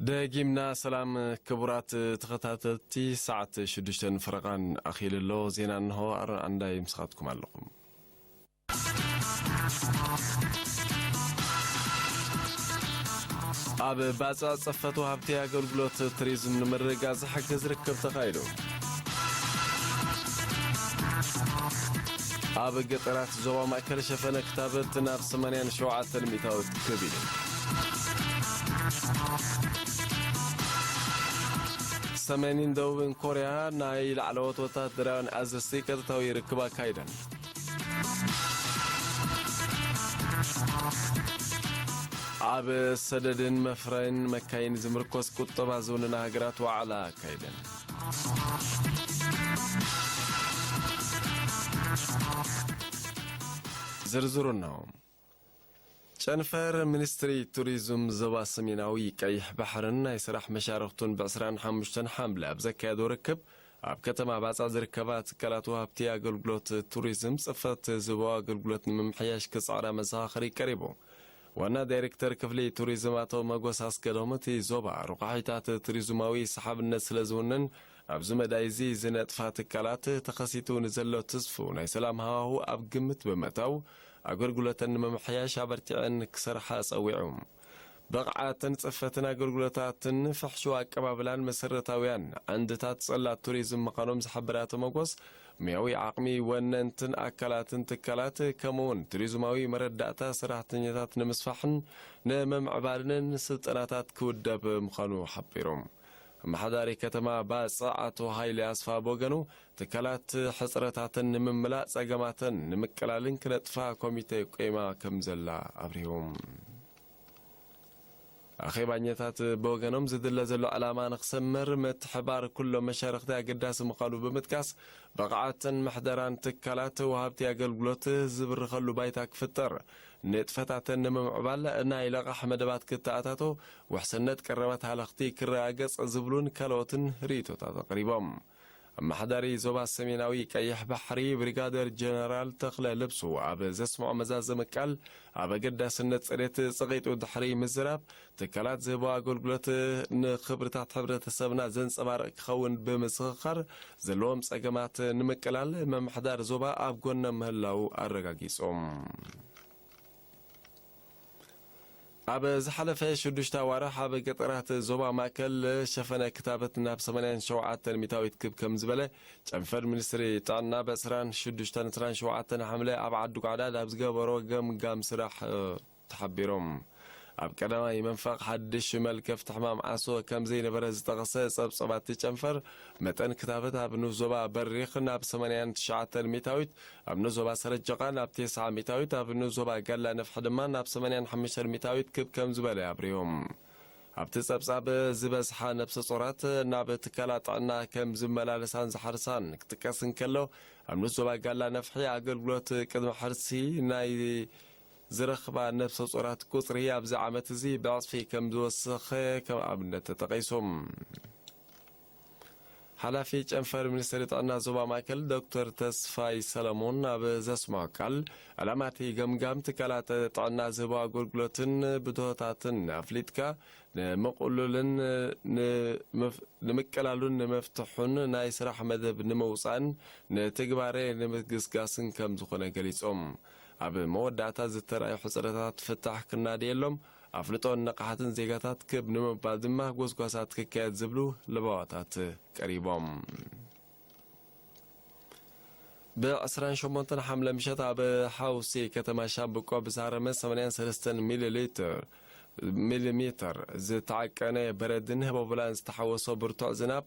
ደጊምና ሰላም ክቡራት ተኸታተልቲ፣ ሰዓት ሽዱሽተን ፈረቓን ኣኺሉ ኣሎ። ዜና እንሆ፣ ኣሮን ዓንዳይ ምሳኻትኩም ኣለኹም። ኣብ ባጽዕ ጽፈት ወሃብቲ ኣገልግሎት ቱሪዝም ንምርግጋጽ ዝሕግዝ ርክብ ተኻይዱ። ኣብ ገጠራት ዞባ ማእከል ሸፈነ ክታበት ናብ ሰማንያን ሸውዓተን ሚእታዊት ክብ ኢሉ። ሰሜንን ደቡብን ኮርያ ናይ ላዕለዎት ወታደራውያን ኣዘዝቲ ቀጥታዊ ርክብ ኣካይደን። ኣብ ሰደድን መፍረይን መካይን ዝምርኮስ ቁጠባ ዝውንና ሃገራት ዋዕላ ኣካይደን። ዝርዝሩ ነው። ጨንፈር ሚኒስትሪ ቱሪዝም ዞባ ሰሜናዊ ቀይሕ ባሕርን ናይ ስራሕ መሻርኽቱን ብ ዕስራን ሓሙሽተን ሓምለ ኣብ ዘካየዶ ርክብ፣ ኣብ ከተማ ባጽዕ ዝርከባ ትካላት ወሃብቲ ኣገልግሎት ቱሪዝም ጽፈት ዝህቦ ኣገልግሎት ንምምሕያሽ ክጻዕራ መዘኻኸሪ ቀሪቡ። ዋና ዳይሬክተር ክፍሊ ቱሪዝም ኣቶ መጎስ ኣስገዶም፣ እቲ ዞባ ርቋሒታት ቱሪዝማዊ ሰሓብነት ስለ ዝውንን፣ ኣብዚ መዳይ እዚ ዝነጥፋ ትካላት ተኸሲቱ ንዘሎ ትስፉው ናይ ሰላም ሃዋሁ ኣብ ግምት ብምእታው፣ ኣገልግሎተን ንምምሕያሽ ኣበርቲዐን ክሰርሓ ጸዊዑ። ብቕዓትን ጽፈትን ኣገልግሎታትን ፍሕሹው ኣቀባብላን መሰረታውያን ዓንድታት ጽላት ቱሪዝም ምዃኖም ዝሓበረ ኣቶ መጎስ፣ ሙያዊ ዓቕሚ ወነንትን ኣካላትን ትካላት፣ ከምኡውን ቱሪዝማዊ መረዳእታ ሰራሕተኛታት ንምስፋሕን ንምምዕባልን ስልጠናታት ክውደብ ምዃኑ ሓቢሮም። ኣመሓዳሪ ከተማ ባጽዕ ኣቶ ሃይለ ኣስፋ ብወገኑ፣ ትካላት ሕጽረታተን ንምምላእ ጸገማተን ንምቅላልን ክነጥፋ ኮሚቴ ቆይማ ከም ዘላ ኣብሪሆም። ኣኼባኛታት ብወገኖም፣ ዝድለ ዘሎ ዕላማ ንክሰምር ምትሕባር ኩሎም መሻርኽቲ ኣገዳሲ ምዃኑ ብምጥቃስ፣ ብቕዓትን ምሕደራን ትካላት ወሃብቲ ኣገልግሎት ዝብርኸሉ ባይታ ክፍጠር፣ ንጥፈታተን ንምምዕባል ናይ ለቓሕ መደባት ክተኣታቶ፣ ውሕስነት ቀረባት ሃለኽቲ ክረጋገጽ ዝብሉን ካልኦትን ርእይቶታት ኣቕሪቦም። ኣመሓዳሪ ዞባ ሰሜናዊ ቀይሕ ባሕሪ ብሪጋደር ጀነራል ተኽለ ልብሱ ኣብ ዘስምዖ መዛዘሚ ቃል፣ ኣብ ኣገዳስነት ጽሬት ጸቒጡ ድሕሪ ምዝራብ፣ ትካላት ዝህቦ ኣገልግሎት ንኽብርታት ሕብረተሰብና ዘንጸባርቕ ክኸውን ብምዝኽኻር፣ ዘለዎም ጸገማት ንምቅላል ምምሕዳር ዞባ ኣብ ጎኖም ምህላዉ ኣረጋጊጾም። ኣብ ዝሓለፈ ሽዱሽተ ኣዋርሕ ኣብ ገጠራት ዞባ ማእከል ሸፈነ ክታበት ናብ ሰማንያን ሸውዓተን ሚእታዊት ክብ ከም ዝበለ ጨንፈር ሚኒስትሪ ጥዕና ብ ዕስራን ሽዱሽተን ዕስራን ሸውዓተን ሓምለ ኣብ ዓዲ ጓዕዳድ ኣብ ዝገበሮ ገምጋም ስራሕ፣ እ፣ ተሓቢሮም። ኣብ ቀዳማይ መንፈቕ ሓድሽ መልከፍቲ ሕማም ዓሶ ከም ዘይነበረ ዝጠቐሰ ጸብጻባት ጨንፈር፣ መጠን ክታበት ኣብ ንኡስ ዞባ በሪኽ ናብ ሰማንያን ትሽዓተን ሚእታዊት፣ ኣብ ንኡስ ዞባ ሰረጀቓ ናብ ተስዓ ሚእታዊት፣ ኣብ ንኡስ ዞባ ጋላ ነፍሒ ድማ ናብ ሰማንያን ሓሙሽተን ሚእታዊት ክብ ከም ዝበለ ኣብሪሆም። ኣብቲ ጸብጻብ፣ ዝበዝሓ ነብሰ ጾራት ናብ ትካላት ጥዕና ከም ዝመላለሳን ዝሓርሳን ክጥቀስ እንከሎ፣ ኣብ ንኡስ ዞባ ጋላ ነፍሒ ኣገልግሎት ቅድሚ ሕርሲ ናይ ዝረኽባ ነብሰ ጾራት ቁጽሪ ኣብዚ ዓመት እዚ ብዕጽፊ ከም ዝወሰኸ ከም ኣብነት ተጠቒሱ። ሓላፊ ጨንፈር ሚኒስትሪ ጥዕና ዞባ ማእከል ዶክተር ተስፋይ ሰለሞን ኣብ ዘስምዖ ቃል፣ ዕላማ እቲ ገምጋም ትካላት ጥዕና ዝህቦ ኣገልግሎትን ብድሆታትን ኣፍሊጥካ ንምቕሉልን ንምፍ-፣ ንምቅላሉን ንምፍትሑን ናይ ስራሕ መደብ ንምውጻእን ንትግባረ ንምግስጋስን ከም ዝኾነ ገሊጾም። ኣብ መወዳእታ ዝተራእዩ ሕጽረታት ፍታሕ ክናደየሎም ኣፍልጦን ንቕሓትን ዜጋታት ክብ ንምባል ድማ ጎስጓሳት ክካየድ ዝብሉ ለበዋታት ቀሪቦም። ብ ዕስራን ሸሞንተን ሓምለ ምሸት ኣብ ሓውሲ ከተማ ሻምብቆ ብዝሃረመ ሰማንያን ሰለስተን ሚሊ ሊትር፣ ሚሊሜተር ዝተዓቀነ በረድን ህቦብላን ዝተሓወሶ ብርቱዕ ዝናብ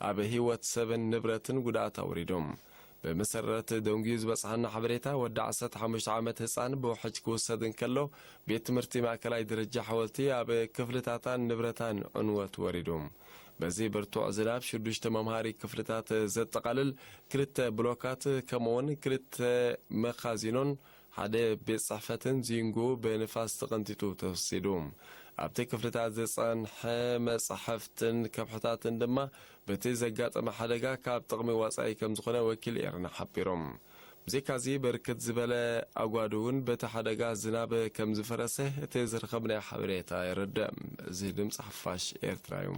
ኣብ ህይወት ሰብን ንብረትን ጉድኣት ኣውሪዱ። ብመሰረት ደንጉዩ ዝበጽሓና ሓበሬታ፣ ወዲ ዓሰርተ ሓሙሽተ ዓመት ህጻን ብውሕጅ ክውሰድ እንከሎ፣ ቤት ትምህርቲ ማእከላይ ደረጃ ሓወልቲ ኣብ ክፍልታታን ንብረታን ዕንወት ወሪዱ። በዚ ብርቱዕ ዝናብ፣ ሽዱሽተ መምሃሪ ክፍልታት ዘጠቓልል ክልተ ብሎካት፣ ከምኡውን ክልተ መኻዚኖን ሓደ ቤት ጽሕፈትን ዚንጉ ብንፋስ ተቐንጢጡ ተወሲዱ። ኣብቲ ክፍልታት ዝጸንሐ መጻሕፍትን ከብሕታትን ድማ በቲ ዘጋጠመ ሓደጋ ካብ ጥቕሚ ወጻኢ ከም ዝኾነ ወኪል ኤርና ሓቢሮም። ብዘይካዚ ብርክት ዝበለ ኣጓዱ እውን በቲ ሓደጋ ዝናብ ከም ዝፈረሰ እቲ ዝረኸብናዮ ሓበሬታ የረድእ። እዚ ድምፂ ሓፋሽ ኤርትራ እዩ።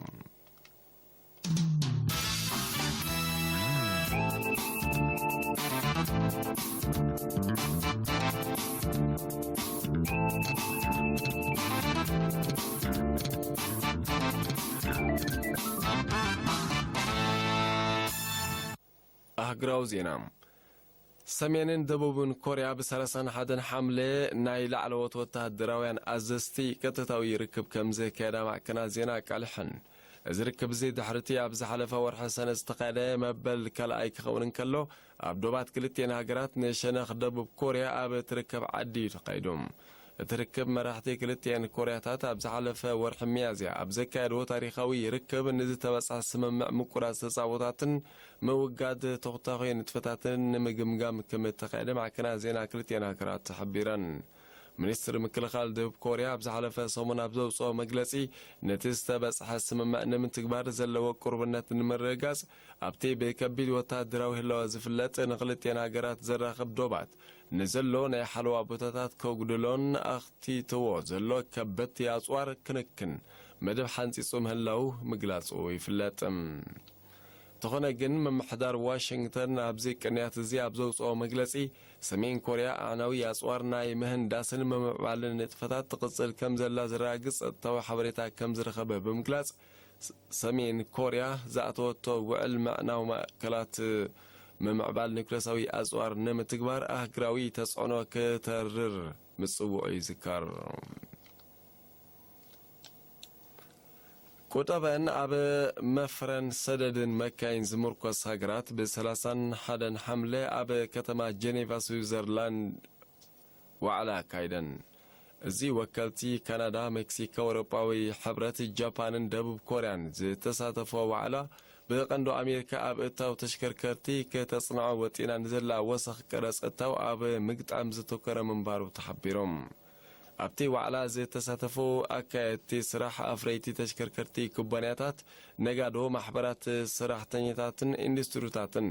ኣህግራዊ ዜና። ሰሜንን ደቡብን ኮርያ ብ ሰላሳን ሓደን ሓምለ ናይ ላዕለዎት ወተሃደራውያን ኣዘዝቲ ቀጥታዊ ርክብ ከም ዘካየዳ ማዕከናት ዜና ኣቃሊሐን። እዚ ርክብ እዚ ድሕሪቲ ኣብ ዝሓለፈ ወርሒ ሰነ ዝተኻየደ መበል ካልኣይ ክኸውን እንከሎ፣ ኣብ ዶባት ክልቲኤን ሃገራት ንሸነኽ ደቡብ ኮርያ ኣብ እትርከብ ዓዲ እዩ ተኻይዱ። እቲ ርክብ መራሕቲ ክልቲኤን ኮርያታት ኣብ ዝሓለፈ ወርሒ ሚያዝያ ኣብ ዘካየድዎ ታሪኻዊ ርክብ ንዝተበጽሐ ስምምዕ ምቁራጽ ተጻቦታትን ምውጋድ ተኹታኺ ንጥፈታትን ንምግምጋም ከም እተኻየደ ማዕከናት ዜና ክልቲኤን ሃገራት ተሓቢረን። ሚኒስትሪ ምክልኻል ደቡብ ኮርያ ኣብ ዝሓለፈ ሰሙን ኣብ ዘውፅኦ መግለፂ፣ ነቲ ዝተበፅሐ ስምምዕ ንምትግባር ዘለዎ ቅሩብነት ንምርግጋፅ፣ ኣብቲ ብከቢድ ወታደራዊ ህላወ ዝፍለጥ ንክልቲኤን ሃገራት ዘራኽብ ዶባት ንዘሎ ናይ ሓለዋ ቦታታት ከጉድሎን ኣኽቲትዎ ዘሎ ከበድቲ ኣፅዋር ክንክን መደብ ሓንፂፁ ምህላው ምግላፁ ይፍለጥ። እንተኾነ ግን፣ ምምሕዳር ዋሽንግተን ኣብዚ ቅንያት እዚ ኣብ ዘውፅኦ መግለፂ፣ ሰሜን ኮርያ ኣዕናዊ ኣፅዋር ናይ ምህንዳስን ምምዕባልን ንጥፈታት ትቕፅል ከም ዘላ ዘረጋግፅ ጸጥታዊ ሓበሬታ ከም ዝረኸበ ብምግላፅ፣ ስ-፣ ሰሜን ኮርያ ዝኣተወቶ ውዕል ምዕናው ማእከላት ምምዕባል ኒውክለሳዊ ኣፅዋር ንምትግባር ኣህግራዊ ተፅዕኖ ክተርር ምጽውዑ ይዝከር። ቁጠበን ኣብ መፍረን ሰደድን መካይን ዝምርኮስ ሃገራት ብ ሰላሳን ሓደን ሓምለ ኣብ ከተማ ጀኔቫ ስዊዘርላንድ ዋዕላ ኣካይደን። እዚ ወከልቲ ካናዳ፣ ሜክሲኮ፣ ኤውሮጳዊ ሕብረት፣ ጃፓንን ደቡብ ኮርያን ዝተሳተፎ ዋዕላ፣ ብቐንዱ ኣሜሪካ ኣብ እታው ተሽከርከርቲ ከተጽንዖ ወጢና ንዘላ ወሰኽ ቀረጽ እታው ኣብ ምግጣም ዝተኮረ ምንባሩ ተሓቢሮም። ኣብቲ ዋዕላ ዝተሳተፉ ኣካየድቲ ስራሕ፣ ኣፍረይቲ ተሽከርከርቲ ኩባንያታት፣ ነጋዶ፣ ማሕበራት ሰራሕተኛታትን ኢንዱስትሪታትን፣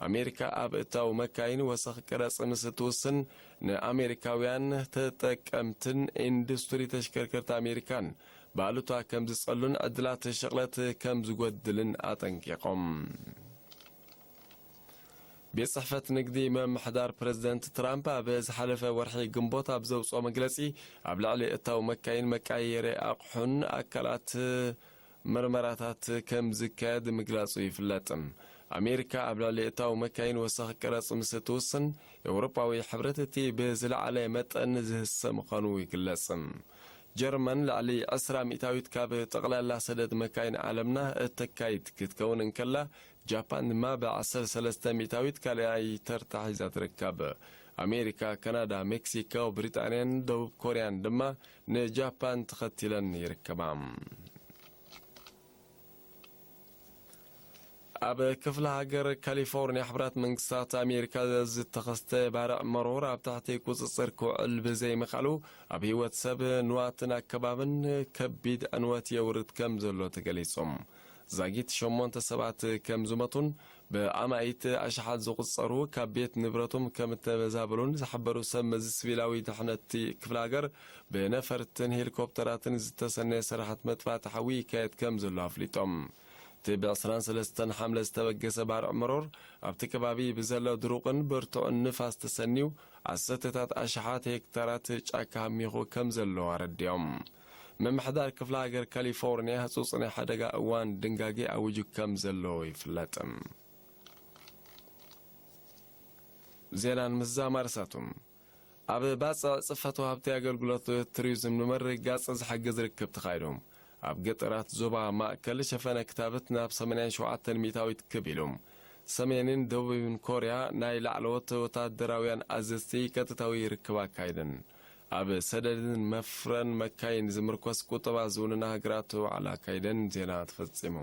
ኣሜሪካ ኣብ እታው መካይን ወሰኽ ቀረጽ ምስ እትውስን፣ ንኣሜሪካውያን ተጠቀምትን ኢንዱስትሪ ተሽከርከርቲ ኣሜሪካን ብኣሉታ ከም ዝጸሉን ዕድላት ሸቕለት ከም ዝጎድልን ኣጠንቂቖም። ቤት ጽሕፈት ንግዲ ምምሕዳር ፕረዚደንት ትራምፕ ኣብ ዝሓለፈ ወርሒ ግንቦት ኣብ ዘውጽኦ መግለጺ፣ ኣብ ልዕሊ እታው መካይን፣ መቀያየሪ ኣቕሑን ኣካላት ምርመራታት ከም ዝካየድ ምግላጹ ይፍለጥ። ኣሜሪካ ኣብ ልዕሊ እታው መካይን ወሳኺ ቀረጽ ምስ እትውስን፣ ኤውሮጳዊ ሕብረት እቲ ብዝለዓለ መጠን ዝህሰ ምዃኑ ይግለጽ። ጀርመን ልዕሊ ዕስራ ሚእታዊት ካብ ጠቕላላ ሰደድ መካይን ዓለምና እተካይድ ክትከውን እንከላ፣ ጃፓን ድማ ብ ዓሰርተ ሰለስተ ሚእታዊት ካልኣይ ተርታ ሒዛ ትርከብ። ኣሜሪካ፣ ካናዳ፣ ሜክሲኮ፣ ብሪጣንያን ደቡብ ኮርያን ድማ ንጃፓን ተኸቲለን ይርከባ። ኣብ ክፍለ ሃገር ካሊፎርኒያ፣ ሕቡራት መንግስታት ኣሜሪካ ዝተኸስተ ባርዕ መሮር ኣብ ትሕቲ ቁጽጽር ክውዕል ብዘይምኽኣሉ፣ ኣብ ህይወት ሰብ፣ ንዋትን ኣከባብን ከቢድ ዕንወት የውርድ ከም ዘሎ ተገሊጹ። ዛጊት ሸሞንተ ሰባት ከም ዝሞቱን ብኣማኢት ኣሽሓት ዝቑጸሩ ካብ ቤት ንብረቶም ከም እተመዛበሉን ዝሓበሩ ሰብ መዚ ሲቪላዊ ድሕነት ክፍለ ሃገር፣ ብነፈርትን ሄሊኮፕተራትን ዝተሰነየ ስራሓት መጥፋእቲ ሓዊ ይካየድ ከም ዘሎ ኣፍሊጦም። እቲ ብ ዕስራን ሰለስተን ሓምለ ዝተበገሰ ባርዕ መሮር፣ ኣብቲ ከባቢ ብዘሎ ድሩቕን ብርቱዕን ንፋስ ተሰንዩ፣ ዓሰርተታት ኣሽሓት ሄክታራት ጫካ ሃሚኹ ከም ዘሎ ኣረዲኦም። ምምሕዳር ክፍለ ሃገር ካሊፎርኒያ ህጹጽ ናይ ሓደጋ እዋን ድንጋጌ ኣዊጁ ከም ዘሎ ይፍለጥ። ዜናን ምዝዛም ኣርሳቱን። ኣብ ባጽዕ ጽፈት ወሃብቲ ኣገልግሎት ቱሪዝም ንምርግጋጽ ዝሕግዝ ርክብ ተኻይዱ። ኣብ ገጠራት ዞባ ማእከል ሸፈነ ክታበት ናብ ሰማንያን ሸውዓተን ሚእታዊት ክብ ኢሉ። ሰሜንን ደቡብን ኮርያ ናይ ላዕለዎት ወታደራውያን ኣዘዝቲ ቀጥታዊ ርክብ ኣካይደን። ኣብ ሰደድን መፍረን መካይን ዝምርኮስ ቁጠባ ዝውንና ሃገራት ዋዕላ ኣካይደን። ዜና ተፈጺሙ።